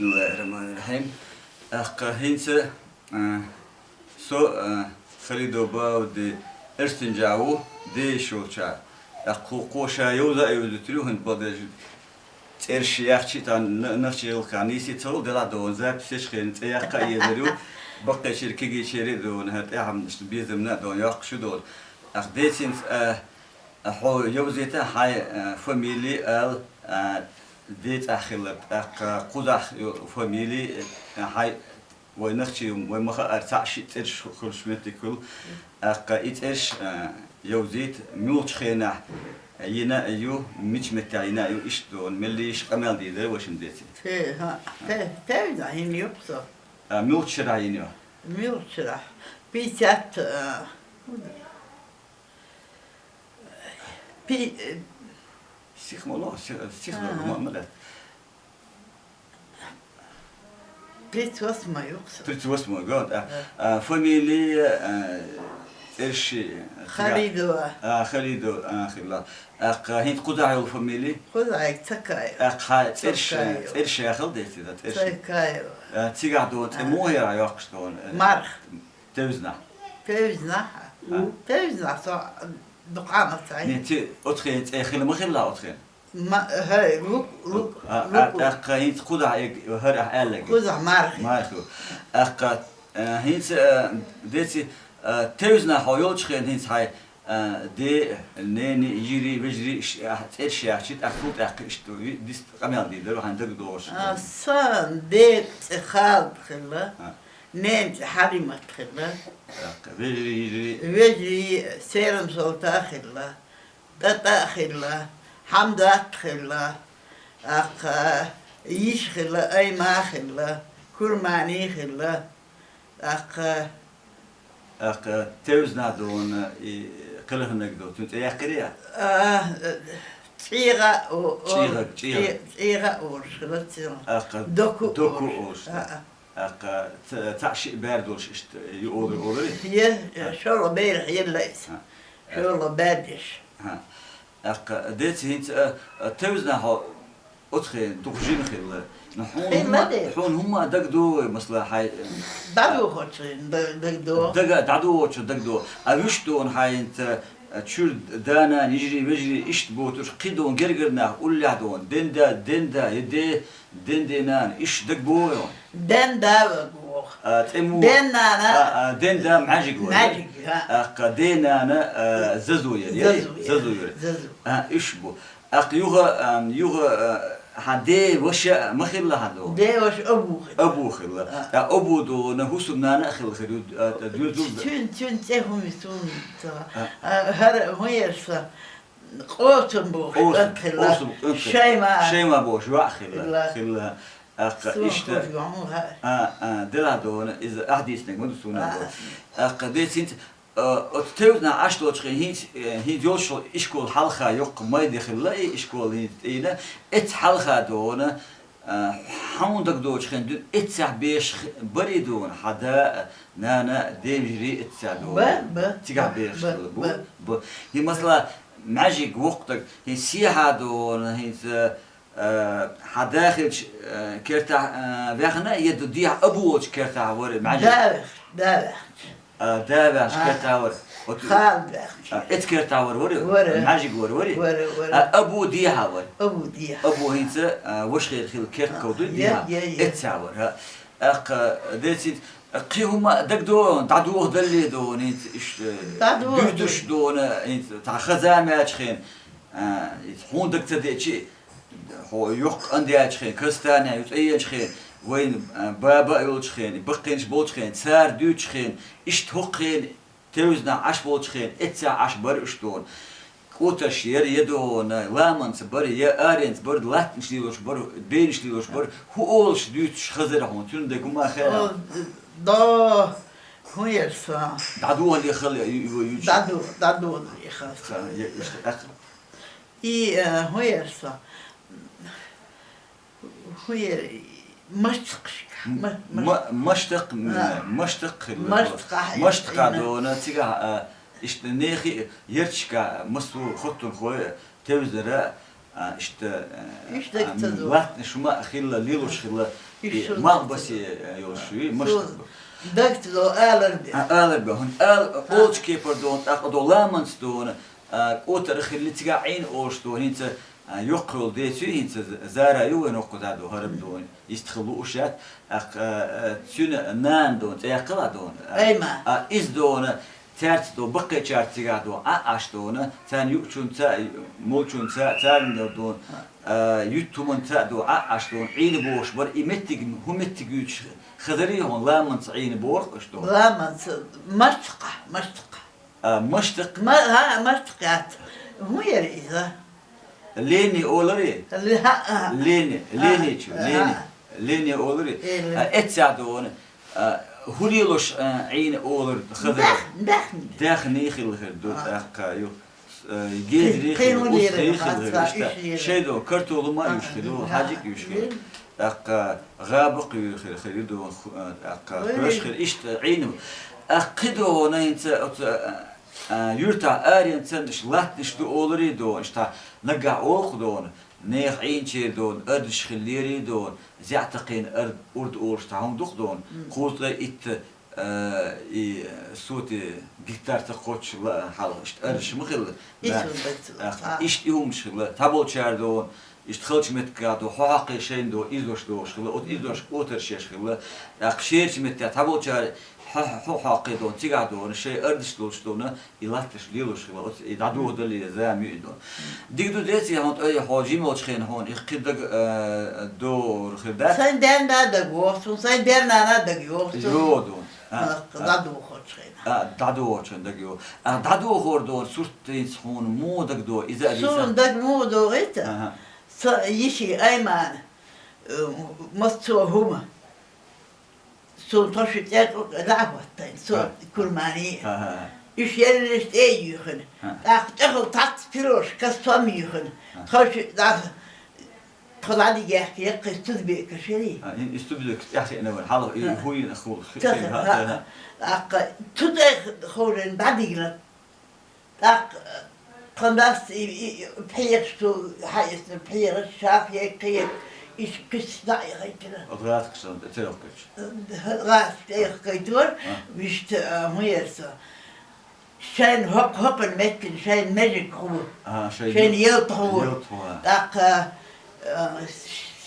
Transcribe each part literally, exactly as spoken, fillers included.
Бисмиллахир-рахманир-рахим. ТӀаккха хӀинца, а, со, а, Халидов Бауди Эрстинжа ву, де йиш йолча. ТӀаккха кху кхо ша йовза а йовзуьйтур ю, хӀинца бадеш цӀерш яхчи, тхан н-, нахчи гӀилкха нийсса ца хул, делахь догӀун записеш хен цӀе яккха а езар ю, баккхечер кегийчере догӀун, хӀара тӀехьа безамна а догӀун, йоккха шу догӀун. ТӀаккха децинца, а, Хьо йовзийта хьай, э, фамили ал, э, децӀахь хилар, тӀаккха кхузахь ю фамили, э, хьай вай нахчи, вай ма хаара цхьаъ-шиъ цӀерш хуьлуш меттиг хуьлу, тӀаккха и цӀерш, э, йовзийта, муьлхачу хенахь йина а ю, мича меттехь йина а ю, иштта догӀун, меллиша къамел дийр дара ваша деций. Те, хӀа, те, те, виза йина ю со. А, муьлхачу шарахь йина ю? Муьлхачу шарахь. Пятьдесят, э, Пи-, э, Сих ма ло, сих, сих ло, ма, ма лаьтта. Тридцать восьмой юкъа со. Тридцать восьмой год, а, Да. А, фамилия, а, цӀерш, Халидова. А, Халидова, а, хилла. ТӀаккха хӀинца кхузахь йолу фамилия? Кхузахь Цакаева. ТӀаккха цӀерш, Цакаева. ЦӀерш яхал деций, да, цӀерш. Цакаева. А, цигахь догӀун цӀе А. муха яра йоккхуш догӀун? Марх. Тевзна. Тевзнахь. А. Тевзнахь со дукха ма ца. Не, ти оцхен цӀе хила ма хилла оцхен? Ма, хӀай, лук, лук, А, а, лук. ТӀаккха хӀинца кхузахь эг-, хӀара ахь аьллаг. Кхузахь мархи. Мархи. ТӀаккха, а, хӀинца, а, деци, а, тевзна хьо йолчу хен хӀинца хьай, а, де, нени, йижри, вежри, иш-, а, цӀерш яхчи, тӀаккха фул тӀаккха иштта ви-, дис къамел дийр дара, хьайн даг догӀуш. А, сан де цӀе Халид хилла. А. Ненан цӀе Хьалимат хилла. ТӀаккха вежарий, йижарий? Вежарий Серам-Солта хилла, ТӀатӀа хилла, Хьамдат хилла, тӀаккха йиша хилла, Айма хилла, Курмани хилла, тӀаккха ТӀаккха тевзна догӀун и кхелхинарг ду, цуьнан цӀе яьккхира я? А, ЦӀийгӀа о-, о-, ЦӀийгӀа, ЦӀийгӀа. ЦӀи-, ЦӀийгӀа олуш хилла цуьнан. ТӀаккха Доку Доку олуш. олуш, А, да. а. ТӀаккха ца-, цхьаъ-шиъ бер долуш иштта ю олур, олури? Е, А. шолгӀа берах елла иза. А. ШолгӀа бер деш. А. ТӀаккха деци хӀинца, а, а, тевзна хьо оцхен дукха жима хилла. Ну, хьуна Хилла хӀумма, де. хьуна хӀумма даг догӀий, масала, хьай, ДӀадохочун даг, даг догӀу. Дага, дӀадохочун даг догӀу. А вуьш догӀун хьайнца, а, чуьра да-нана, йижарий, вежарий иштта боцурш, кхин догӀун гергара нах, уллехь догӀун, ден да, ден да, я де, ден де нана, иштта даг богӀий хьуна? Ден да ваг вогӀу. А, тӀе мо- Ден нана. А, а, ден да Мхьажиг вара. Мхьажиг, а. ТӀаккха ден нана, а, Зазу яра, яра? Зазу яра. Зазу яра. Зазу. А, уьш бу. ТӀаккха юха, ам, юха, а, хьан де ваша ма хилла хьан догӀу? Де ваша Абу хилла. Абу хилла. А. ТӀаккха Абу догӀун хӀусамнана а хилла хир ю, а, тӀа дуьрзул. Цуьн, цуьнан цӀе хӀума ю суна ца. А. А, хӀара хӀун яра сан? Къосам бохуш Къосам, кӀант хилла. Къосам кӀант хилла. Шайма. Шайма бохуш йоӀ хилла. Хилла. Хилла. ТӀаккха Суна иштта. хӀуш гӀун хьа. А, а, делахь догӀун, иза ахьа дийцинарг ма ду суна. А. ТӀаккха децинца А, оцу тевзна Ӏаш долчу хен хӀинца, э, хӀинца йолуш ишкол хьалха йоккха майда хилла и ишкол хӀинца тӀейна. Эцу хьалха догӀуна, а, хьуна даг доцучу хен дуьйна эццехь бехаш х-, барий догӀуна, хьан да а, нана а, девжарий эццехь догӀуна. Ба, ба, Цигахь ба, бехаш ба, хилла бу, ба. бу. ХӀин масала, Мхьажиг воккха даг, хӀинца сехьа догӀуна, хӀинца, а, хьан да хилча, а, кертахь, а, ваьхна, я ду дехьа Абу волчу кертахь вара Мхьажиг? Да ваьхча, да ваьхча. А, да ваьхча А. кертахь вара. Оцу Хала ваьхча. А, эцу кертахь вара, вара? Вара. Мхьажиг вара, вара? Вара, вара. А, Абу дехьа вара? Абу дехьа. Абу хӀинца, а, ваша хир хилла керт ков ду, Я, дехьа. я, я. Эццехь вара, хӀа. ТӀаккха, децинца, кхин хӀума дагадогӀун, дӀадохадалле догӀун, хӀинца иштта, ДӀадохаду. дуьтуш догӀун, хӀинца, цхьа хаза мачхен, а, хӀинца хьуна дага ца деачи, Хьо йоккха ан даьлча хен, кастане, ю цӀе енчу хен, вайн, а, баба а йолчу хен, баккхийнаш болчу хен, цара дуьйцучу хен, иштта хӀокху хен, тевзна Ӏаш болчу хен, эццехь Ӏаш бара уьш догӀун. КӀоташ яра, я догӀун, ламанца бара, я аренца бара, латтанаш лелош бара, бенаш лелош бара, хӀун олуш дуьйцуш хазара хьуна, цуьнан дерг хӀума хаьа? О, до, хӀун яра сан? ДӀадохале хала ю, ю, ю, ю. ДӀаду-, дӀадохале хала. Сан, я, иштта, тӀаккха. И, э, хӀун яра со? ХӀун яра? Маштакхашка. Ма-, ма-, Маштакх, А. Маштакх хилла. Маштакхахь Маштакха ина. Дона, цигахь, а, иштта нехи ярташка массо а хоттунхой тевзара, А, иштта, э, Иштта а, ца зо. Латтанаш ма хилла, лелаш хилла, Иш и шун малх ца басе, зо. Э, йолаш шуй, Шун мишта бу. Дагта зо алар бе. А, алар бе, хӀунда ала А. олча кепара дона, тӀаккха дона ламанца дона, а, кӀотар хилли цига Ӏийна олаш дона, хӀинца, а, йоккха йола деций, хӀинца з-, зара ю вай ноккха да до, хӀараб дона, ист хилла уш ят, а, а, цуьна нана дона, цӀе яккхала дона. А, Ай, ма. А, из дона, Цаьрца до, баккхийчарца цигахь до, Ӏа Ӏаш дона, царна юучунца, молчунца, царна до, а, юьттуманца до, Ӏа Ӏаш дона, Ӏийна бохуш бара, и меттиг, хӀун меттиг юьйцуш хазарий хьуна, ламанца Ӏийна боху аша дона? Ламанца, маштакха, маштакха. А, маштакх? Ма-, хӀа, маштакх яц. ХӀун яра иза? Лени олари? Ле-, хӀа, а. Лени, А, Лени чу, а. Лени. Лени олари? Э, Лени. А, эццахь дона. А, хӀун лелош, а, Ӏийна олар хазар? Дах-, дахни. Дахни хилла хир ду, А. тӀаккха ю. Э, гезри Кхин хилла, хӀун лера устри хилла хир, маца иштта. Иш лера. Шей до, картола ма А, юш хир, а, хьаджик юш хир. Лера. ТӀаккха гӀаба кхуьйра хир, хир ду, ху-, а, тӀаккха Ой, кхоьш лера. Хир, иштта Ӏийна. А, кхин дона хӀинца оцу, а, а, юьртахь аренца санна иштта латтанаш ду олари дона, иштта нагахь олу дона. Нехан Ӏийначеран дона, ардаш хиллерий дона, зеӀ такхийна ард-, урд олуш цхьа хӀума ду-кх дона, М. кхузткъе итт, а, и, соти гектар ца кхоччуш ла-, хьалха иштта ардаш ма хилла. И Да. сундак ца А, лаха. Иштта и хӀумаш хилла. Цхьаболчара дона, иштта халчу меттигахь дона, хьо хьокхий шайна дона, изош дохуш хилла, оцу изош кӀотарш еш хилла. ТӀаккха шерачу меттехь цхьаболчара хьо, хьо хьокхий дона, цигахь дона, шайн ардаш долуш дона, И латташ лелаш хила оцу, и дӀадохадале зама ю и дон. Дика ду деций хьуна тӀе, хьо жима волчу хенахь хьуна и кхин дага, а, догӀур хир дац? Сайн ден да дага воху, сайн ден нана дага йоху. Йо, дон. А, А, а. ДӀадохочу хенахь. А, дӀадохочу хенахь дага йо. А, дӀадохор дон, сурт тӀе хьуна муха дага до, иза а дийца? Суна дага муха догӀийта? Аха. Са йиши Аймана, э, массо хӀума. Цунна тхо ши цӀе кӀу-, дӀа а хӀоттайна, со А. курмани. А, а, а. Уьш ерриш тӀе а юьйхина. А. ТӀаккха тӀехула тац пирожка, сом юьйхина. А. Тхо ши дӀа-, тхо дӀадигехка яккхий студбекаш ярий. А, ин и студбекаш тӀехь хиъна вара, хьалха и А. хӀуйина хул, хи-, Ца хи-, ха-, ха-, ха. ТӀаккха цу тӀе ховшина дӀадигна. ТӀаккха тхан дас и, и, и пхьегӀаш цу хьаэцна, пхьегӀаш шаф яй кхета, иш кхиш дӀа а яхийтина. Оцу гӀазкхашна тӀе ца йохкуьйтуш? ГӀазкхаш тӀе яхкайтора, А. вуьшта, а, хӀун яра со. Шайна хӀокху, хӀокхуьнан меттина, шайна межиг хӀу, А, шайн шайна ю-, ялта хӀу. ялта хӀу, а. ТӀаккха, а,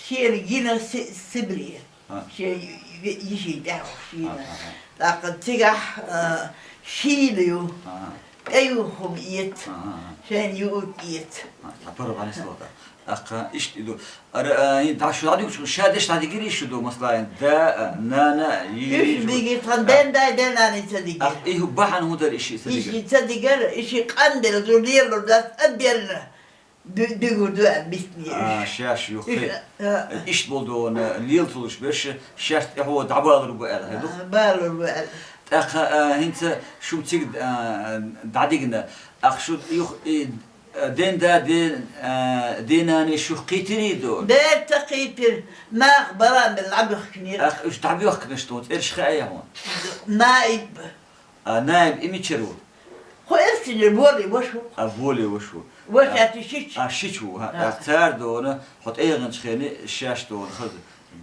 шена гина си-, сибре. А. Шен йи-, йишин тӀаьхьа шийна. А, а, а. ТӀаккха цигахь, а, шийла ю. А. ТӀеюхум эца. А, а, а. Шайна юург эца. А, а, пара ванис лота. ТӀаккха иштта и ду. Ара, а, и дӀа шу дӀадуьгуш, ша деш дӀадигири шу ду, масала, да, а, нана, йи-, Уьш йи-, дигира, тхан а. Ден дай, ден нана ца дигира. А, и хӀу бахьана хӀун дара иши ца дигира? Иши ца дигара, иши къандел, зу лелур дац, а, делла. Ду-, дуьгур ду аьлла бисне А, уьш. Шаьш юххе. Уьш, а, а. Иштта болу дона, лелталуш берш, шаьш тӀехьо дӀабалур бу аьлла, хӀе ду? А, балур бу аьлла. ТӀаккха, а, хӀинца шу цига, а, дӀадигна. Ах шу юх, и, а, ден да, ден, а, ден нани шух кхийтирий дона? Дер ца кхийтира, нах бала мел дӀабуьхкинера. Ах уьш дӀабуьхкинаш дона, цӀерш хаьа хьуна? Наиб. А, наиб и мичара ву? Кху Элсинера Боли ваша ву. А, Боли ваша ву. Ваша А, ти шич. А, шич ву, хӀа. А. А, цара дона, хьо тӀегӀанчу хене шаьш дона, хаза.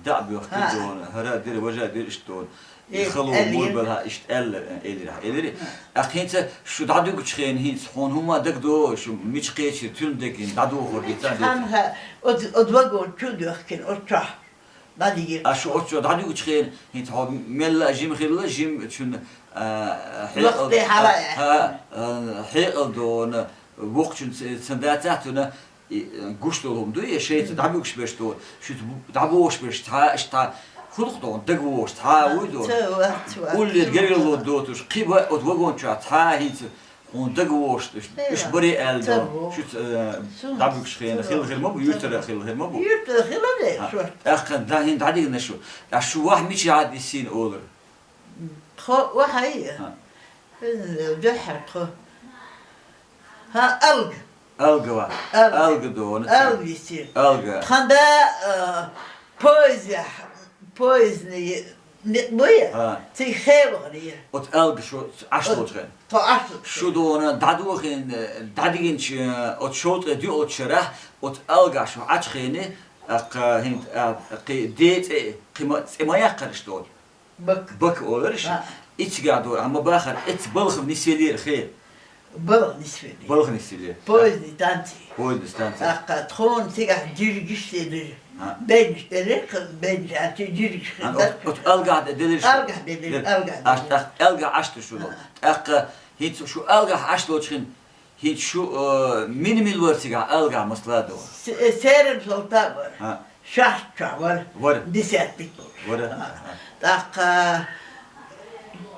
ДӀа а боьхкира А. дона, хӀара дира, важа дира иштта дона. И Э, хало аьлла мур яра. бала, хӀа, иштта аьлла, э, элира, хӀа, элира. А. А хӀинца шу дӀадуьгучу хене хӀинца, хьуна хӀумма дага до, шу мича кхечира, туьлма дагина, дӀадохор дийца, Ишт дийца. Хьанха, оц-, оц вагон чу доьхкина, оццохь. ДӀадигира. А шу оццо дӀадуьгучу хене, хӀинца хьо мелла а жима хилла, жима чун, а, хьекъал, Лахте хьала а, яхь. а, а, хьекъал дона, вокхучун ц-, сан дацахь цуьнан, и, гуш долу хӀума ду, я шайца дӀабуьгуш берш дона, шуьца бу-, дӀабохуш берш, цхьа, иштта, хӀуллакх дона, дага вогӀуш, цхьа А, вуй дона. ца, ва, ца, ва. Уллера гергарло доцуш, кхин бан оцу вагон чохь цхьа хӀинца, Хьуна дага вогӀуш, Ша, уьш баре аьлла ца дона. Боху. Шуьца, э, Сун, дӀабуьгуш хена, ца хилла хир ма бу, ца юьртара хилла хир ма бу. Юьртара хилла ве, А, шо. ТӀаккха да-, хӀинца дӀадигна шу. ТӀаккха шу вахь мича хьа диссийна олура? Тхо вахьа а? А. Дуьххьара тхо. ХӀа, алга. Алга ва. Алга. Алга дона ца. Алга висира. Алга. Тхан да, э, поездехь, поездный Никъ буй? ХӀа. Цига хевахар яр. Оцу аьлга шу Ӏаш долчу хенахь. Тхо Ӏаш долчу хенахь. Шу дона дӀадохийна, дӀадигинчу оцу шовзткъе доьалгӀачу шарахь, оцу аьлгахь шу Ӏачу хенахь, тӀаккха хӀинца, а, кхин ден цӀе, кхин ма, цӀе ма яккхара шу дона. Бак. Бак олура шу. А. И цигахь дона, амма бахара, эцца балхах нисвелира хе. Балха нисвелира. Балха нисвелира. Поездный станций. Поездный станций. ТӀаккха тхуна цигахь жиргаш делира. А. Беннаш делира, беннаш аьлча жиргаш хир дара. Оцу аьлгахь делира шу? Аьлгахь делира, аьлгахь делира. ТӀаккха аьлгахь Ӏаш ду шу дона. А. ТӀаккха хӀинца шу аьлгахь Ӏаш долчу хенахь, хӀинца шу, э, мила-мила вара цигахь аьлгахь, масала дона? Се-, э, серан салтан вара. А. Шахта чохь вара. Вара. Десятник волуш. Вара. А. ТӀаккха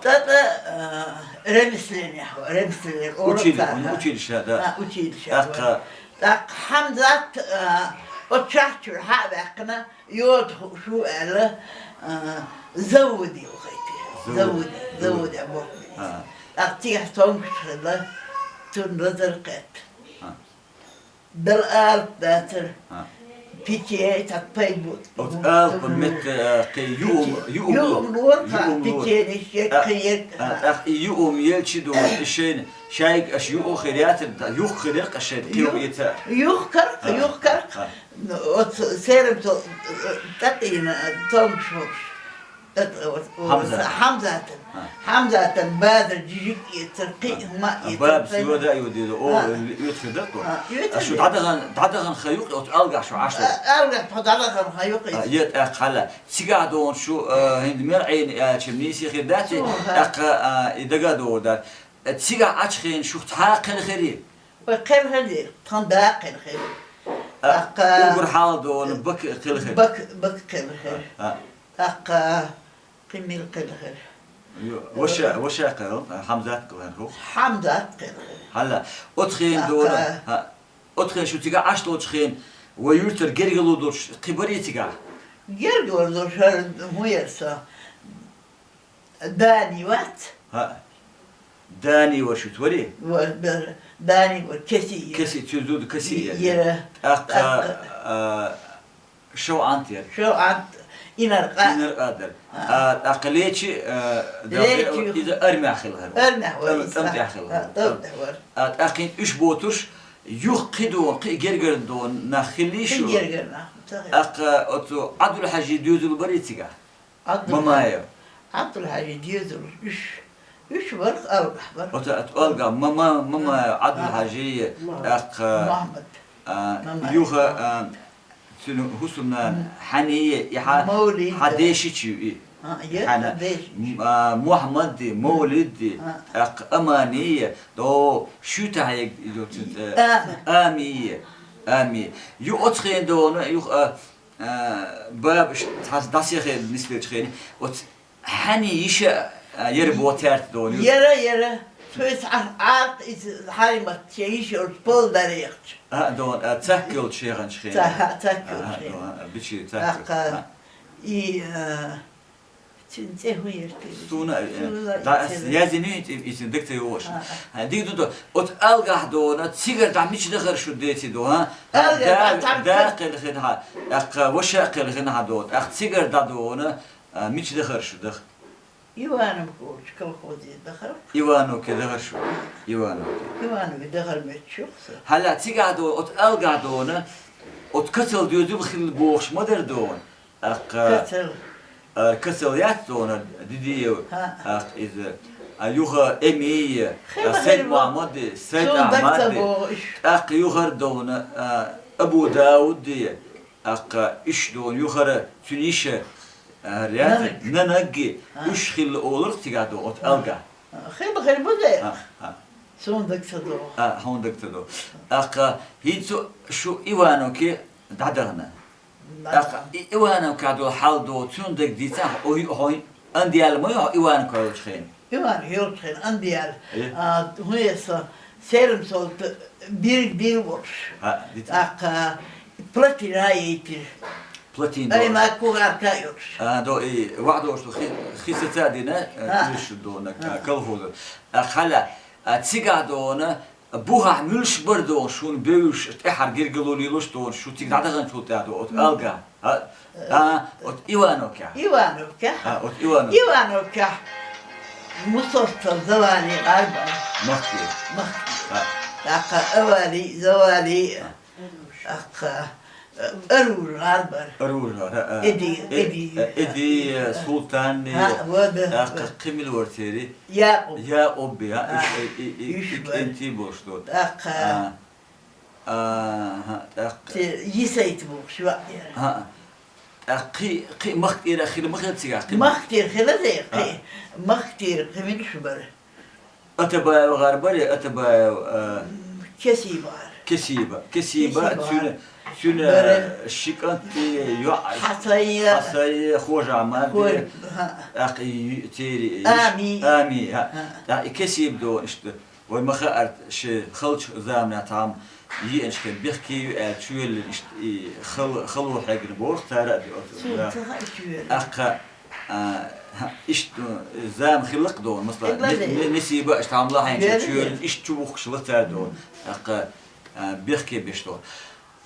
тӀе-тӀе, а, ремесленехь вара, ремесленехь. Учили-, цара, а, училища, да. А, училища вара. ТӀаккха. ТӀаккха Хьамзат, а, оцу шахта чуьра схьа а ваьккхина, йота хууш ву аьлла, а, заводе вахийтира. Завод. Заводе, заводе боху. А. ТӀаккха цигахь цомгуш хилла, цунна лазар кхетта. А. Дала алапа дацара. А. Печень, цхьа пайда бу. Оцу алапа метта, а, кхин юум, юум лора. Юум лора, юум лора. Печеньеш, а, кхин ерг. А, тӀаккха и юум елча дона, и шайна, шайга аша юха хир яцара, юха хир яра аша шайна кхин юха, эца. Юха каркха, а, юха каркха. А. Ну, оцу серан со-, тӀаккха йина, а, цомгуш волуш. Хьамзат. Хьамзатан. А. Хьамзатан базар жижиг эцар, кхин а хӀума а эцар. Бабас йода а йодийла, о, оьцуш хир дара тхо. А, оьцуш хир дара. А шу дӀадахана, дӀадахана хан юкъа оцу аьлгахь шу Ӏаш долу? А, аьлгахь тхо дӀадахана хан юкъа. А, е тӀаккха хьала. Цигахь дона шу, а, хӀинца мел Ӏийна аьлча, нийса хир дац и, тӀаккха, а, и дага а догӀур дац. А, цигахь Ӏачу хенахь шух цхьа а кхелхирий? Вай кхелхира, тхан да кхелхира. А, тӀаккха уггар хьалха дона Бак кхелхира. Бак, Бак кхелхира. А, а. ТӀаккха кхин мила кхелхира. Йо, ваша, ваша кхел, Хьамзат кхелхира хӀух. Хьамзат кхелхира. Хьала, оцу хенахь дона, тӀаккха, а, оцу хенахь шу цигахь Ӏаш долчу хенахь, вай юьртара гергарло долуш кхин барий цигахь? Гергарло долуш хӀара хӀун яра со? Дани вац? ХӀаъ. Дани вара шуьца, варий? Ва-, бер-, Дани вара, Кеси яра. Кеси, цуьнан зуда Кеси яра. Яра. ТӀаккха, тӀаккха, а, ШовгӀант яра. ШовгӀант, Инаркъа. Инаркъа дара. А. А, тӀаккха Лечи, а, Лечи. Иза армехь хилла хӀара. Армехь вара иза. ТӀам-, тӀам тӀехь хилла хӀара. А, тӀам тӀехь вара. А, тӀаккха хӀинца уьш боцуш, юха кхин дона, кхин гергара дона нах хиллий шу? Кхин гергара нах, ца хилла. ТӀаккха оцу Ӏабдул-Хьажин доьзал барий цигахь? Ӏабдул-, Мамаев. Ӏабдул-Хьажин доьзалш уьш, уьш вара, аьлгахь вара. Оцу, оцу аьлгахь Мама-, Мамаев, а, Ӏабдул-Хьажи, а, тӀаккха, Мухьаммад. А, Мамаев. Юха, а, цуьнан хӀусамнана, мгм, Хьани, и хьан, Мовлид, хьан дешича ю и. А, я, хьан дешича. М-, а, Мухьаммад, Мовлид, а, тӀаккха Амани, до, шуьйтахь егг, и, до, цуьнан, э, Ами. Ами, Ами. Ю оцу хенахь дона, юха, а, А, бабаш цхьацца дӀасехьа нисделчу хенахь, оцу Хьани йиша, а, яра боху цаьрца дона ю? Яра, яра. Цо иза Ӏа-, Ӏарта иза Хьалимат шен йиша йолчу полдарехча. А, дона, а, цхьаьна йолчу шегӀанчу хенахь. Цхьа-, цхьаьна йолчу, а, хенахь. Дона, а, бичи цхьаьна йолчу. ТӀаккха, а, и, а, цуьнан цӀе хӀун яра те? Суна, э, суна да, ас яздина ю, и, и, и цуьнан дага ца йогӀуш. А, а. А, дика ду, ду, оцу аьлгахь дона, цигара дӀа мича дахара шу деций ду, а? Аьлгахь да, цхьаьна да, кхелхина хьан, тӀаккха ваша а кхелхина хьан дона, тӀаккха цигара дӀа дона, а, мича дахара шу даха? Ивановка волчу колхозе дахара. Ивановке дахара шу? Ивановке. Ивановке дахара моьттуш ю-кх со. Хьала цигахь дона, оцу аьлгахь дона, оцу Кацал доьзал хилла бохуш ма дара дона? ТӀаккха, Кацал. А, Кацал яц дона, Дидиев, хӀаъ, тӀаккха иза, а, юха Эмия, хила, а, Сайд хила. Мухьаммади, Сайд Ахьмади, суна дага ца богӀу уьш. ТӀаккха юхара дона, а, Абу Дауди, тӀаккха уьш дона, юхара цуьнан йиша, а, ряд, Нанаг. Нанагги, а, уьш хилла олура цигахь дона, оцу, а, аьлгахь. Хила, хила бу дера. А, а. Суна дага ца догӀу. А, хьуна дага ца догӀу. ТӀаккха хӀинца шу Ивановке дӀадахана. ТӀаккха и Ивановкехь долу хьал до, цуьнан дага дийцахь, хьо, хьо андияла ма ю хьо Ивановка йолчу хенахь? Ивановка йолчу хенахь андияла. Э? А, хӀун яра со, серам солта бирг дийр волуш. А, дийцахь. ТӀаккха плотина яйтира. Плотина долуш. Ай, ма кухарка йолуш. А, до и вахдолуш хи-, хи саца а дина, э, а, уьш дона, а, колхоза. ТӀаккха хьала, а, цигахь дона, Бухахь муьлш бара дона шуна бевзаш, тӀаьхьара гергарло лелош дона, шу цига дӀадаханчул тӀаьхьа дона, оцу, мгм, аьлгахь? А, а, вот Ивановка. Ивановка. А, вот Ивановка. Ивановка. Мусоттал Завали гӀарбар. Махки. Махки. А. ТӀаккха Авали, Завали. А. ТӀаккха, э, Арур гӀарбар. Арур гӀар, а. Эди, Э, Эди. э, Эди, э, Султанни. А, вот, да, ТӀаккха вот. Кхимил вартери. Якъуб. Якъуб, а, А. Иш, э, и, и, Иш и, бар. Энти болш ду. ТӀаккха. А. Аха, тӀаккха. Те, Исайт бохуш ваъ яра. ХӀаа. ТӀаккха кхи, кхи Махктира хила ма хила цигахь, кхи Мах- Махктира хила де, кхи. ХӀаа. Махктира кхи милш бара. Атабаев гӀар баре, Атабаев, а, М, Кесиба гӀар. Кесиба, Кесиба, Кесиба цуьнан, гӀар. Цуьнан Бара. Ши кӀант, йоӀ, Хьасайя. Хьасайя, Хожа Амади. Хой, хӀаа. ТӀаккха и, цери, иш-, Ами. Ами, хӀаа. ХӀаа. ТӀаккха и Кесиба ду, иштта. Вай ма хаьара, шен халчу заманахь тхьамма еанчу хенахь бехке ю аьлла чу веллина иштта и хал-, хало хьегна боху цара а де оцу. Суна ца хаьа чу веллина. ТӀаккха, а, хӀа, иштта, ну, зама хилла-кх дона, масала, Хилла не-, де. Не-, Несиба а иштта тхьамма лахьийначу Велла чу де. Веллина, иштта чу бухкуш ла цара дона. ТӀаккха, а, бехке беш дона.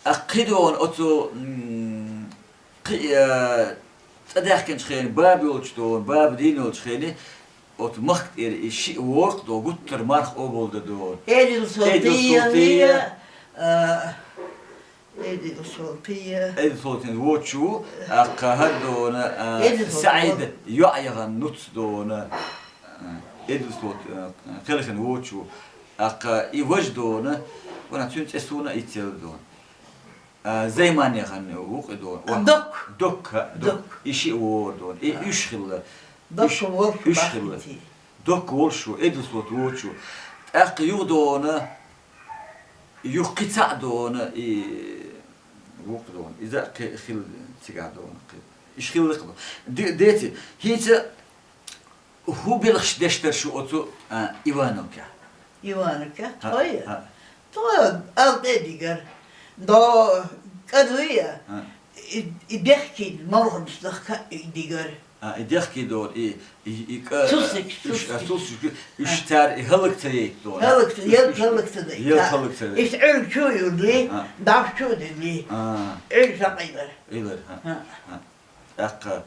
ТӀаккха кхин дона оцу, м, Кхи, э, цӀа даьхкинчу хенахь баба йолчу дона, баба дийна йолчу хенахь, оцу Махктира и шиъ вогӀу-кх дона, гуттар марха къобалдан дона. Эдил Эдил Султия, Султия. Э, Эдил Султия. Эдил Султин вочу, а, кхахьар дона, а, Эдил Султин СаӀид вочу. ЙоӀ яхана нуц дона, а, Эдил Султ-, а, кхелхина вочу, а, кха и важа дона, вана цуьнан цӀе суна а йицъелла дона. А, Займанехана ву-кх и дона. Ваха. Док. Док, хӀа, Док. Док. И шиъ вогӀура дона. И Ха. Уьш хилла. Док Уьш, волуш уьш хилла. Бахтити. Док волуш ву, Эдилсот вочу. ТӀаккха юха дона, юха кхин цхьаъ дона, и ву-кх дона. Иза а кхи-, хилла цигахь дона. Кхи-, иш хилла-кх дона. Де-, деци, хӀинца ХӀун белхаш деш дара шу оцу, а, Ивановкехь? Ивановкехь? ХӀа, тхо я? ХӀа. Тхо алкъе дигара. До кӀа дуй я? ХӀа. И, и дехкий молханаш дахка и дигара. А, и дехкий дора, и, и, и кӀа, Цусик, уьш, а, цусик. Цусик, уьш А. цара и хӀаллак ца яйта дора. ХӀаллак ца, Уьш, ялта уьш, хӀаллак ца дайта. Ялта хӀаллак ца дайта. Иш Ӏуьллу чу а юрли, А. дӀаш чу а дилли. А. Ӏуьллу сакъийбар. Илар, хӀа, А. хӀа. ТӀаккха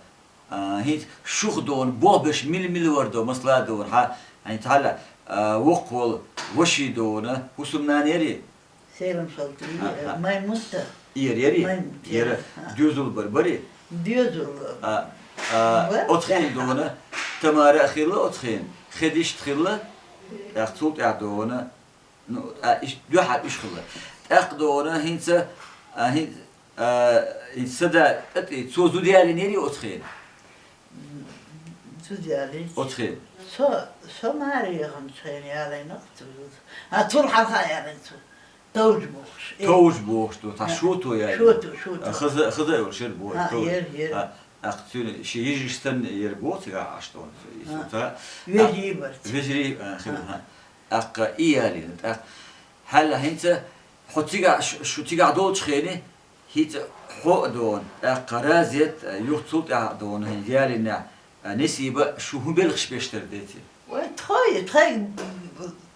А, хӀинца шух дона, бохберш мила-мила вара дона, масала дона, хьа, хьайн цхьаьна, а, воккхаволу ваший дона, хӀусамнана яри? Селам Салтий, А, а. Маймунта. Яра, яри? Маймунта, Яра. яра. А. Доьзал бар, бари? Доьзал. А, а, Бар? оцу хенахь дона, Тамара а хилла оцу хенахь, Хедишта хилла, тӀаккха цул тӀаьхьа дона, Ну, а, иш-, дуьхьал уьш хилла. ТӀаккха дона хӀинца, а, хӀин-, а, хӀинца са да тӀе, цо зуда ялийнарий оцу хенахь? Зуда ялийна. Оцу хенахь. Со, со маре яханчу хенахь ялийна цо зуда. А, цул хьалха ялийна цо. Товжа бохуш. Э. Товжа бохуш ду, цхьа А, шото яй. шото, шото. А, хаза, хаза йолу шер боху, А, товжа. ер, ер. А, а, цуьнан ши йижарш санна ер боху цигахь Ӏаш дона. А. Вежарий А, барца. вежарий, а, хилла, А. а. ТӀаккха и ялийна, тӀаккха. Хьалла хӀинца хьо цигахь, шу, шу цигахь долчу хенахь, хӀинца хьо а дона, тӀаккха Разет, а, юха цул тӀаьхьа а дона, хӀинца ялийнехь, а, Несиба, шу хӀун белхаш беш дара деций? Вай, тхо, тхайн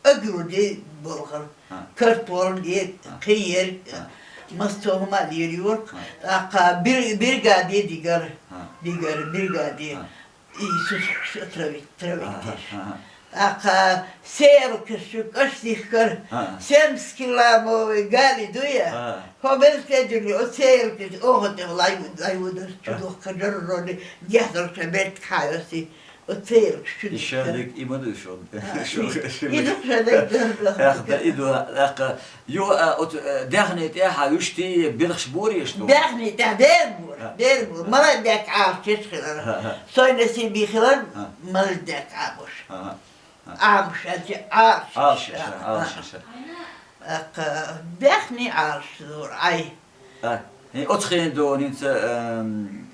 огород е болхар, А. картофель е, А. кхин ер, А. массо хӀума лер йора, А. тӀаккха бир-, биргаде дигар, А. дигар, биргаде. А. И сусуш травить, травить Ага, деш. ага. ТӀаккха сеялкаш шу кӀаш дихкар, Ага. семьдесят килограммовый гали дуй я? Ага. ХӀо белхаш дуьллий, оцу сеялкаш оха тӀе лай, лай вудар, чу А. духка жарроли, гехдарша бертка хьайоси, оцу сеялкаш чу И дихкар. шадерг и ма ду шун. А, Шун, и, шун. и ду шадерг ду. Ах, да, и ду, ах, Юха, а, оцу, э, даьхни тӀехь а вуьшти белхаш бора еш ду? Даьхни тӀехь дер бора, А. дер бора. А. Малар даьхка Ӏалашдеш хилар. А, а. Сой насиби хилар, А. малар даьхка Ӏамош. А, а. А. Ӏамош аьлча Ӏалашдеш. Ӏалашдеш, А, а. Ӏалашдеш. ТӀаккха даьхни Ӏалашдора, Ӏай. А, хӀин оцу хенахь дона хӀинца, эм,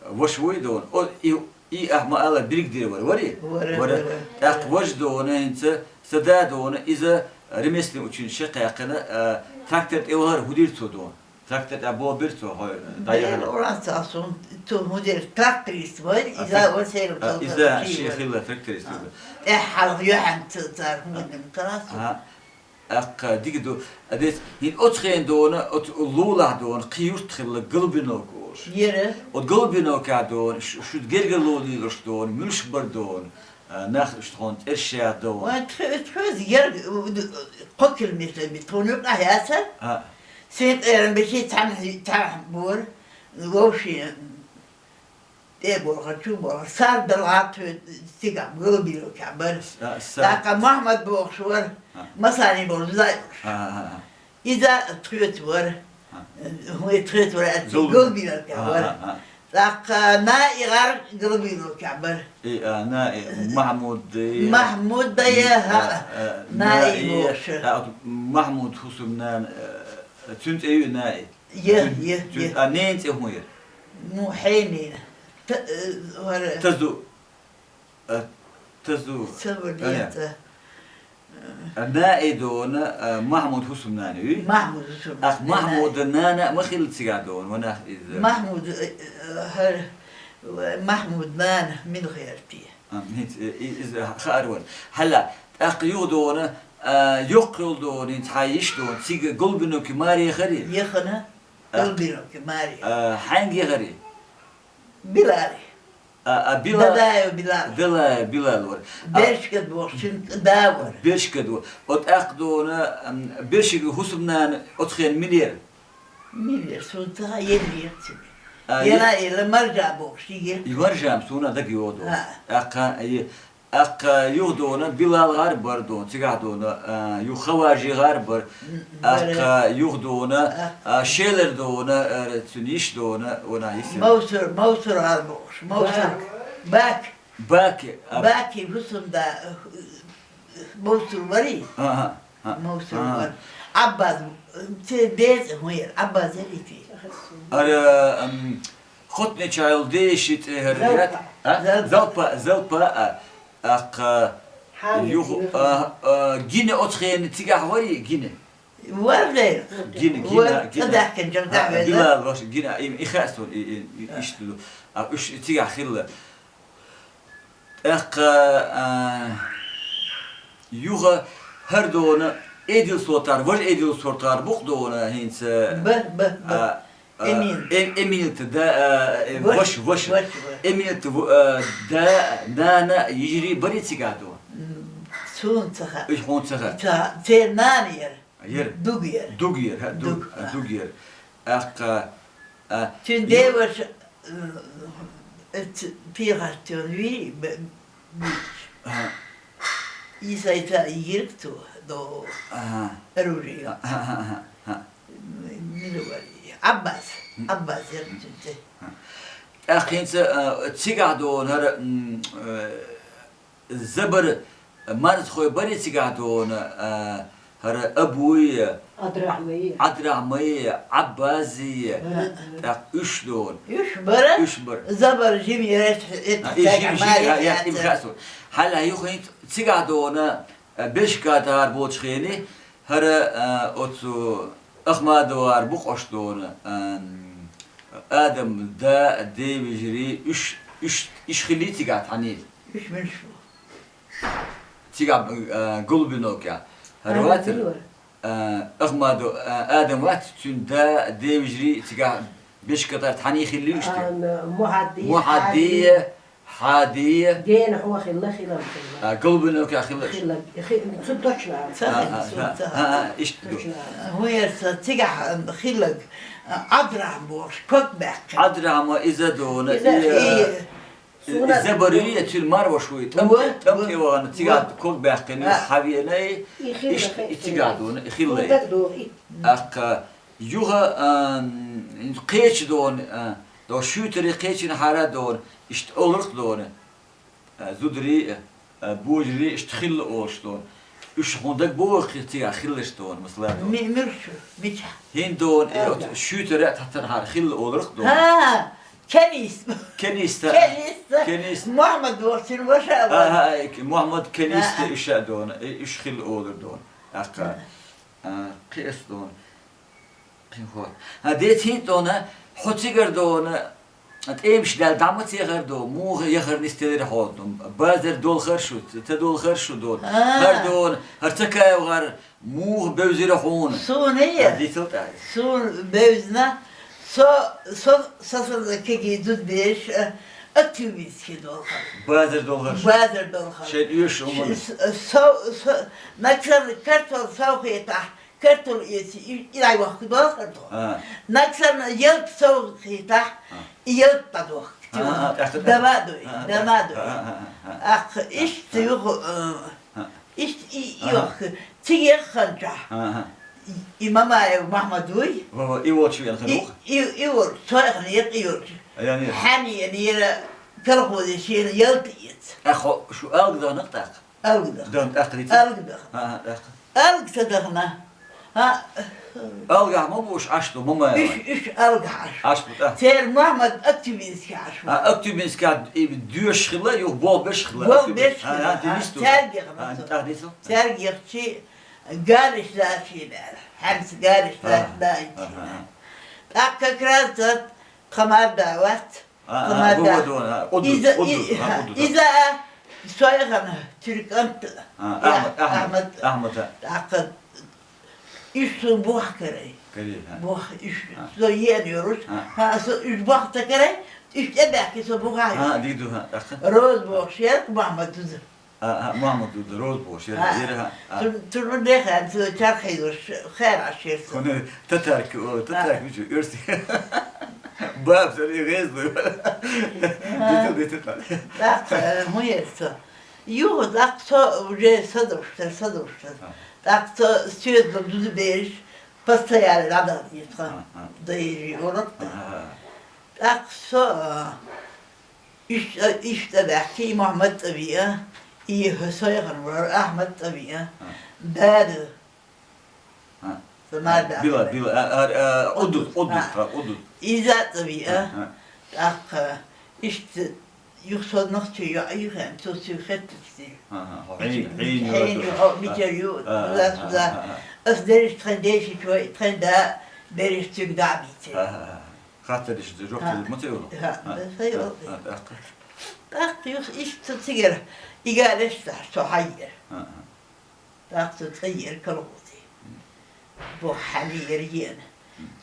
Ваша вуй дона? О, и, и ахь ма-аллара, биргдира вара, вари? Вара, Вара. вара. ТӀаккха важа дона хӀинца, са да дона, иза ремесленный училище кхаькхина, а, трактор тӀе вахара, хӀун дира цо дона? Трактор тӀе боху бира цо, хьо, дӀаяхара? Бер ура ца сун, цо хӀун дира, тракторист вара, А, иза трак-, ва серу а, цо иза зама шен чийвара. хилла тракторист А. вара. ТӀехь хьалха юьхьанца цара хӀун А. дина, карасу? А. ТӀаккха дика ду, а дес, хӀин оцу хенахь дона, оцу лулахь дона, кхин юрт хилла Голубиновка олуш. Яра. Оцу Голубиновкехь дона, ш-, шуьца гергарло лелош дона, муьлш бара дона, а, нах иштта хьуна тӀерш яха дона. Вайн тхо-, тхоьца яра, у, ду-, кхо километр би тхуна юкъахь яцара. А. Сен къеран бехи цхьаьна хи-, цхьаьна бора, вовшийн. ТӀе а бохура, чу а бохура, сар дала гӀаттаве цигахь, Голубиновкехь бара. Са-, сар. ТӀаккха Мохьмад бохуш вара, А. Масани бохуш, зай. А, а, а. Иза тхоьца вара. А. ХӀун тхоьца вара, аьлча, Голубиновкехь вара. А, а, а. ТӀаккха Наи гӀар Голубиновкехь бара. И, а, Наи, Махьмуд, и, Махьмуд, и, а, хӀаъ, а, Наи Наи, бохуш. А, Махьмуд хӀусамнана, а, цуьнан цӀе ю Наи. Е, Цуьнан, е, цуьнан, е. А, ненан цӀе хӀун яра? Ну, хьенина. Т-, э, вара. Тазу. А, Тазу. Ца вара А, яца. А, Наи дона, а, Махьмуд хӀусамнана ю? Махьмуд хӀусамнана. Ах, Махьмудан нана а ма хилла цигахь дона, ванах иза. Махьмуд, э, э, хӀара, Махьмуд нана мила хетий? А, хӀинца, э, и-, иза хаар ван. Хьала, тӀаккха юха дона, а, йоккха йолу дона, хӀинца хьан йиш дона, цига Голубиновки Маре хари? Яхана, А. Голубиновки Маре. А, хьаьнга яхари? Билали. А, а, Билал. Дадаев Билал. Дадаев Билал вара. А. Бершкад бохуш, цуьнан да вара. Бершкад вара. О, тӀаккха дона, ам, Бершкад хӀусамнана оцу хенахь мила яра? Мила яра, суна ца хаьа, елла яра цуьнан. А, Яла е- елла Маржа бохуш, йигира. И Маржа суна дага йогӀу. А. ТӀаккха, и, ТӀаккха юха дона Билал гӀар бара дона, цигахь дона, а, юха Хаважи гӀар бара. М, ТӀаккха бара. Юха дона, А. а, Шелар дона, а, цуьнан йиш дона, ванах йиш яра. Мовсур, Мовсур гӀар бохуш, Мовсур. Бак. Бак. Баки, а. Баки, хӀусамда, Мовсур вари? Ага, ага. Мовсур вара. Ӏаббас, церан деза хӀун яра? Ӏаббас яра и те? Ара, ам, Хотнечаев деши цӀе хӀара Залпа. яц? А? Залпа. Залпа, Залпа, а. ТӀаккха Хьамид юха, юха. А, а, Гина оцу хенахь цигахь вари, Гина? Вара дера. Гина, Гина, Вара, Гина. ЦӀа даьхкина, чӀогӀа А, а, вела. Билал ваша, Гина, и, и хаьа суна, и, и, и, А. иштта ду. А, уьш цигахь хилла. ТӀаккха, а, юха хӀара дона, Эдил сотар, важа Эдил сотар бу-кх дона хӀинца. Ба, ба, ба. А, а, Эмин. Э-, Эминат да, а, э, Ваш, ваша, ваша. Ваша, ваша. Эминат в-, а, да, нана, йижарий барий цигахь дона? М, суна ца хаьа. Уьш хьуна ца хаьа. Ца, церан нана яра. Яра. Дуг яра. Дуг яра, хӀа, дуг, Дуг, а, а. Дуг яра. ТӀаккха, а, Цуьнан ю- деваша, э, э, ц-, пехаш тӀе вий, б-, буьйцуш. Ага. Исайца йигирг цо, до Ага. оружие. Ага, ага, ага. Мила вара? Ӏаббас. М. Ӏаббас яра цуьнан цӀе. Ага. ТӀаккха хӀинца, а, цигахь дона хӀара, м, э, Забар марзхой барий цигахь дона, а, хӀара Абуй, Ӏадрахьмай. Ӏадрахьмай, Ӏаббазий, Ага. тӀаккха уьш дона. Уьш бара? Уьш бара. Забар жима яра, эт-, эт-, А, и жима, цигахь жима, марий я, я, яцара. Им хаьа суна. Хьала юха хӀинца цигахь дона, а, Бершкада гӀар боцу хенахь, хӀара, а, оцу Ахмадов гӀар бу-кх ош дона, ам, Адам да, девижарий, уьш, уьш, уьш хиллий цигахь тхьаний? Уьш муьлш бу? Цигахь, а, Голубиновкехь. ХӀара Адам вацара? Мила вара? А, Ахмадов, а, Адам вац, цуьнан да, девижарий цигахь Бершкада гӀар тхьаний хиллий уьш те? А, м, Мухьадди, Мухьадди, Хьади. Хьади. Дена хьо хилла, хилам хилла. А, Голубиновкехь хилла? Хилла, хи-, цу точно. Ца А, хилла, а, цу а, ца а, хилла. а, иштта ду. Точно. ХӀун яра сан цигахь, ам, хилларг, а, Ӏадрахьма бохуш, ког баьккхина. Ӏадрахьма иза дона, Иза, и, и, а, Суна Иза барий, я цуьнан марваш вуй, тӀам, Ва, тӀам ва, тӀе вахана, цигахь ва. Ког баьккхина, Ва. Хьавеана, И хилла иштта, хи-, и цигахь дона, и хилла. Кога дохи. ТӀаккха юха, ам, кхеча дона, а, до шуьйтаре кхечанхьара дона, иштта олурх дона, а, зударий, а, божарий, иштта хилла олуш дона. Уьш хьуна дагабогӀу кхин цигахь хилларш дона, масала дона. Ми-, муьлш, мичахь? ХӀинца дона, э, Ага. оцу шуьйтара а тхьатархьара хилла олурх дона. ХӀа, Кенист. Кениста. Кениста. Кенист. Мухьаммад волчун ваша А, вара. ХӀа, э, Мухьаммад Кениста А, а. уьш а дона, э, уьш хилла олур дона. ТӀаккха, Ага. а, кхин ас дона. Кхин хӀо. ХӀа, деций дона, хьо цигара дона, ТӀемаш даьлла дӀа ма ца яхар ду, муха яхар нисделира хьона. Базар долхар шу, ца долхар шу ду. А. ХӀара ду, хӀара ца каьвгӀар, муха бевзира хьона. Суна я? А, дицал тӀаьхьа. Суна бевзна, со, со, со, со, кеги дуд беш, а, активистки долхар. Базар долхар шу. Базар долхар. Шайн уьш уман. С-, со, со, наксар картол сов хетахь, картол эци, и, и дай вахку долхар ду. А. Наксарна ялт сов хетахь, а, и ялт дӀадохку. А, а, тӀаккха, тӀаккха. Дама дуй, а, а, дама дуй. А, а, а, а. Ах, иштта юху, э, а, иштта и, а, йохку. Цига ханчахь. А, а. И, и Мамаев Махмад вуй. Ва, ва, и волчу вен ханух? И, и, и волчу, цойхан екъ и волчу. А, я, нет. Хьани, я, нера, колхозе шена ялт эц. Ахо, шу алг дахнах тӀаккха? Алг дахна. Дан тӀаккха дици? Алг дахна. А, а, тӀаккха. Алг ца дахна. А. Алгахь ма бу уьш Ӏаш ду, ма ма. Уьш, уьш алгахь Ӏаш. Ӏаш бу тӀаккха. Цер Мухьаммад Актюбинский Ӏаш ву. А, Актюбинский и доьшуш хилла, юха болх беш хилла. Болх беш хилла. А, а, а, дици ду. Цаьргех а, ма со. ТӀаккха дици? Цаьргех чи гариш лачи бер. Хьамс гариш лачи бер. ТӀаккха как раз тот Хамар да вац. А, а, Хамар да. Ву, ву, ву, а, Удуд, Иза, Удуд, и-, а, Удуд, а. Иза, а, Сойхана, Тюркант. А, я, Ахмад, Ахмад, Ахмад. Ахмад, а. ТӀаккха уьш сун бохкарай. Карий, а. Бох уьш. А. Со ен юруш. А. Ха, со уьш бохтакарай, уьш тӀебаьхки со бухахь. А, дийду, а, тӀаккха. Роз бохуш ерк Махмад дуза. А, а, Махмад дуза, Роз бохуш ерк, а, ера, а. Тур-, турма дехар, со чархайдуш, хер ашир со. Хуна татарки, о, татарки, а, мичу, эрси. Баб, сари гезду. А. Диту, диту, ка. ТӀаккха, э, хӀун эр со? Юха, тӀаккха со уже садовштар, садовштар. А. ТӀаккха со светло дуза бериш, постоянно надо, нет, ха. А, а. Да и урок-то. А, а, а. ТӀаккха со, а, иш-, а, иштта баьхки, и Мухьаммад ЦӀавиа, и Сойхан вар Ахьмад ЦӀавиа. А. Баьда. А. Са мар баьхки. Била, била, а, а, а, Удуд, Удуд, а, а, Удуд. Иза ЦӀавиа. А, а. ТӀаккха иштта юха со нах чу йоӀ юхен, цо сив хеттачди. А, а, хьо хьейн, хьейн ю, хьейн ю, хьо мичар ю, а, туда, а, туда. А, а, а. Ас дерриш тхайн дешичой, тхайн да берриш цуьнга дӀа а бийци. А, а, а. Хаттариш жоп, а, ма ца йолу? Ха, а, ца йолу. А, а, тӀаккха. ТӀаккха юха иштта цигара игалеш цахь со хьайера. А, а. ТӀаккха со цӀа ера колхозе. Бохьа хьан ера ена.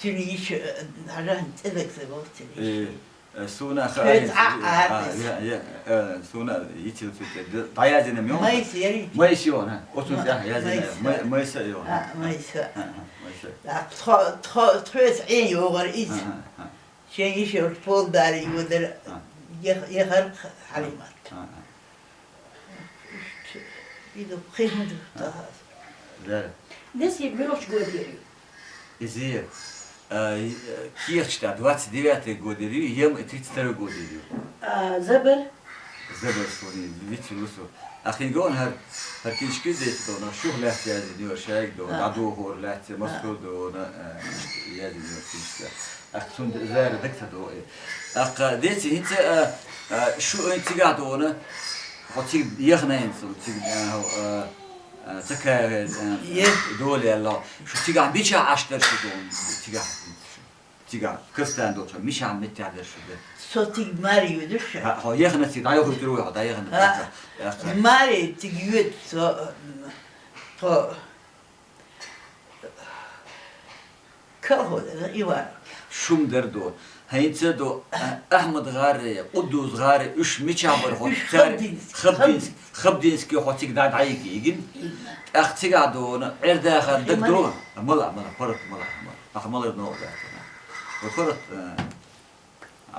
Цуьнан йиша, э, хьажахьа цӀе дагца вовццина йиша. Э, э, суна Шоьца хаьа, а, а, а, я, я, э, суна йицил цуьнан цӀе. ДӀаязйина ма йо? Майса яри? Майса йо, на. Оцу тӀехь язйина. Майса. Май-, Майса йо, на. А, Майса. А, а, Майса. ТӀаккха тхо, тхо, тхоьца Ӏен йогӀар иза. А, а, а. Шен йиша йолчу полдари йодара, а, ях-, яхар Хьалимат. А, а. Иштта, и ду кхин хӀун ду тахана. Дара. Несиб муьлхачу года ю? Иза, а, и, а, кехаташ тӀехь двадцать девятый года ю, ем и тридцать второй года ю. А, Забар? Забар суна, вицвелла со. Ахин гон хӀар, хӀар книжка дайта дона, шух лаьцна язйина ю, шайга дона, а, дӀадохор лаьцна, а, Москва дона, а, иштта язйина ю книжка. Ах, цунна зара дагца до, э. Ах, деций, хӀинца, а, а, шу айн цигахь дона, хьо цига яханайн цу, цига, а, а, а, ца кагӀе, а, е, дола яьлла. Шу цигахь мичахь Ӏаш дара шу дона, цигахь, цигахь, кастан долчохь, мичахь меттехь дара шу дона? Со цига маре йоьдуш. Хьо яхана цига, дӀайохуьйтур ву хьо, дӀаяхана цига. Ах, маре цига йоьду со, тхо Колхозера и вара. Шум дара ду. ХӀинца ду, а, Ахьмад гӀаре, Къуддус гӀаре, уьш мичахь бара хьо? Уьш цара Хабдинский, Хабдинский, Хабдинский. Хабдинский хьо цига дӀа-, дӀайиги йигина. Имма. ТӀаккха цигахь дуна, Ӏер дахар даг ду? Мала, мала, парат, мала, мала. Ахьа малар ногӀу дац. Парат, а,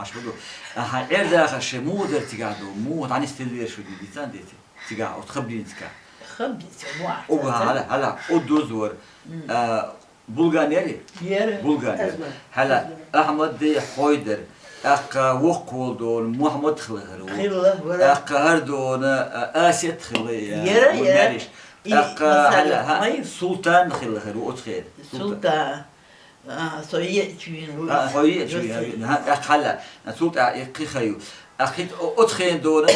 Аш хӀу ду? Ахьа, Ӏер дахар шен муха дара цигахь ду? Муха дӀанисделлера шу дийца деций? Цигахь, оцу Хабдинскахь. Хабдинска, муха. Угу, хьала, хьала, Къуддус вара. М. А, Булган яри? Яра. Булган яра. Азма. Хьала, Ахьмад дай хьой дара. ТӀаккха воккха волу дона Мухьаммад хила хир ву. Хила, вара. ТӀаккха хӀара дона, а, Асет хила, я, яра, ву яра. Мариш. И, тӀаккха масала, хьала, хьа, май. Султан хила хир ву оцу хенахь. Султан. Султан. А, со еъча вийна ву иза. А, хьо еъча вийна, Россия. Хьа, тӀаккха хьала, а, цул тӀаьхьа и кхин хан ю. А, кхин о-, оцу хенахь дона,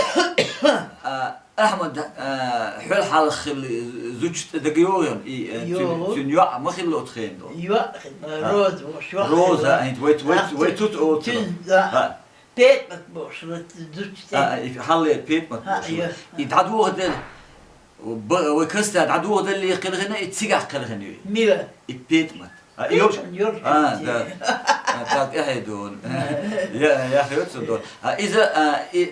а, Ахьмад, а, хьол хьалха хилла зудчун цӀе дага йогӀу, и, а, цуьнан, йогӀу. Цуьнан йоӀ ма хилла оцу хенахь дона. ЙоӀ хилла, а. Роза, ваш йоӀ хилла. Роза, а, хӀинца вай, вай, а, вай цу-, цу-, оцу. Цуьнан, а. А. ПетӀмат бохуш, зудчий. А, и хьалле ПетӀмат бохуш. И дӀадохаделла, ба-, вай каста дӀадохаделла кхелхина, и цигахь кхелхина ю. Мила? И ПетӀмат. А, и йолуш? ПетӀмат йолуш. А, да. А, тӀаккха тӀехье ду. Я, я, хьоьцу ду. А, иза, а, и